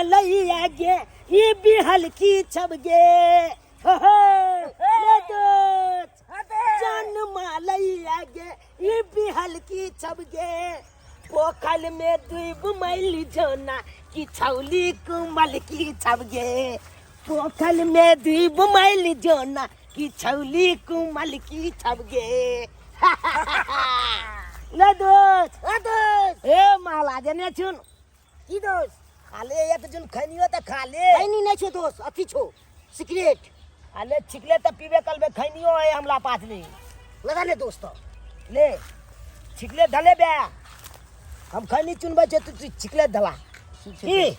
मालैया गे ई बिहल की छब गे। हो हो, ले दोस्त जान मालैया गे ई बिहल की छब गे। पोखल में डूब मैल जोना की छौली कुमल की छब गे। पोखल में डूब मैल जोना की छौली कुमल की छब गे। ले दोस्त, ए दोस्त, ए माला जने छुन की दोस्त? खाले एक जुन खैनियो त खाले। खैनी नहीं छो दोस्त, अथी छो सिगरेट। अले छिकले त पीबे कलबे, खैनियो है हमला पास नहीं। लगा ले दोस्त। ले छिकले धले बे, हम खैनी चुनबै छे तू छिकले धला की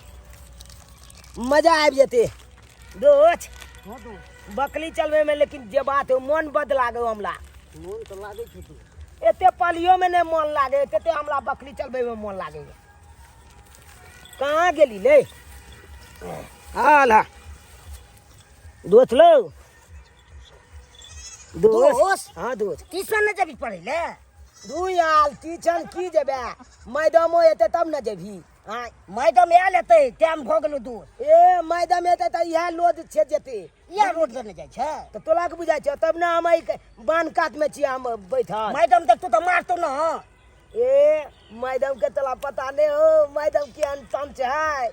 मजा आबि जेते दोस्त। हाँ दोस्त। बकली चलबे में लेकिन जे बात है मन बद लागे हमला। मन तो लागे छे दोस्त। एते पालियो में नहीं मन लागे तेते हमला बकली चलबे में मन लागे। कहाँ गेली ले हाल हा दोस्त लो दोस्त। दोस्त? हाँ दोस्त। ट्यूशन नहीं जबी पढ़े ले? दू यार ट्यूशन की जेबे, मैडमो एते तब न जेबही। हाँ मैडम आयल हेतै टाइम भऽ गेलो दोस्त। ए मैडम एते तऽ इएह लोड छै जेते। इएह रोड देने जाइ छै। तऽ तोला के बुझाइ छौ तब ने हम एहि बान्ह कात में छियै हम बैठल। मैडम देखतो तऽ मारतो न। ए मैडम के तोला पता नहीं हो मैडम के अनतन छै।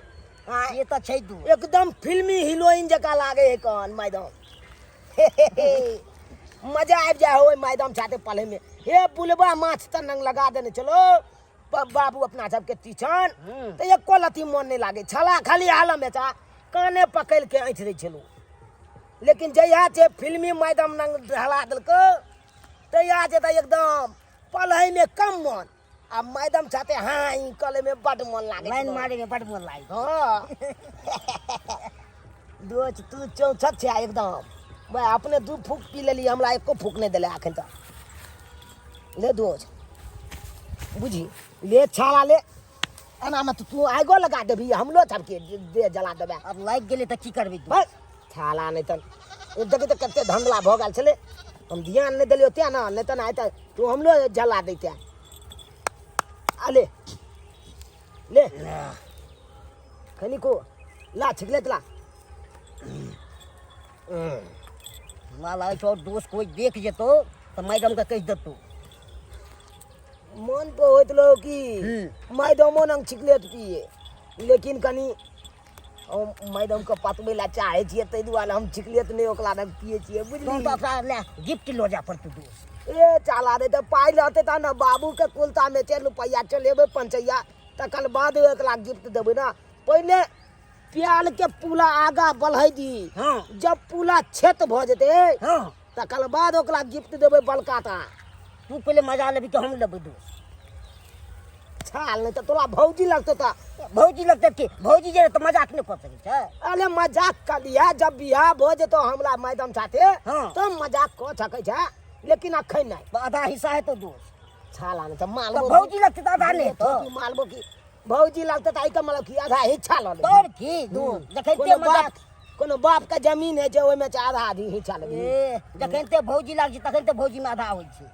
हाँ ये तऽ छै दू। एकदम फिल्मी हीरोइन जकाँ लागे है कन मैडम। मजा आबि जाय हो मैडम साथे पढ़े में। हे बुलबा माछ तऽ नंग लगा देने चलो बाबू अपना सबके टीचर तऽ एको लत्ती मन नहीं लागे छला, खाली हालम बेचा काने पकड़ के ऐंठ दै छलहुँ। लेकिन जहिया छै फिल्मी मैडम नंग ढला देलकै तहिया छै तऽ एकदम पढ़ै में कम मन आ मैडम साथे हाँ ई कले में बड मन लागे लाइन मारे में बड मन लागे। हाँ दोस्त तू चौंसठ छै एकदम। मैं अपने 2 फूक पी लेली, हमरा एको फूक नहीं देले अखन तक। ले दोस्त बुझी ले छाला ले, एना में तू आगो लगा देबी हमरो सबके देह जला देबे। अब लागि गेलै तऽ की करबै तू? बस छाला नहीं तऽ देखी तऽ कते धंधला भऽ गेल छलै, हम ध्यान नहीं देलियो तें ने, नहीं तऽ आइ तऽ तू हमरो जला दैते। आ ले ले खनी को ला छिकले ला। हमरा लागै छौ दोस्त कोइ देख जेतौ तऽ मैडम के कहि देतौ। मन तो होइत रहो कि मैडमो नंग छिकलेट पिए, लेकिन कनी हम मैडम के पतबै ला चाहै छियै ताहि दुआरे हम छिकलेट नहि ओकरा लग पिए छियै, बुझली? तहन तऽ अपना ले गिफ्ट लऽ जाय पड़तौ दोस्त। ए चला रे तऽ पाइ रहतै तहन ने, बाबू के कुलता में छै रुपैआ चलेबै पंचैया, तकर बाद एकरा गिफ्ट देबै ने। पहिले प्याल के पुला आगा बढ़ै दी, जब पुला छेत भऽ जेतै, तकर बाद ओकरा गिफ्ट देबै बड़का टा। तू पहिले मजा लेबही तऽ हम लेबै दोस्त। छाल नहीं तऽ तोरा भौजी लगतौ तऽ। भौजी लगतै की? भौजी जे तऽ मजाक नहि कऽ सकै छै। अरे मजाक कऽ लिहे, जब बियाह भऽ जेतौ हमरा मैडम साथे तऽ मजाक कऽ सकै छै, लेकिन अखन नहि। तऽ आधा हिस्सा हेतौ दोस्त। छाला नहीं तऽ मालबो तऽ भौजी लगतै तऽ आधा नहि हेतौ। मालबो की भौजी लगतै तऽ एहिके मतलब की आधा हिस्सा लऽ लेबही। तोर की दोस्त? जखन ते मजाक कोनो बाप के जमीन है छै ओहिमे छै आधा आधी हिस्सा लेबही। ए, जखन ते भौजी लागै छै तखन ते भौजी मे आधा होइ छै।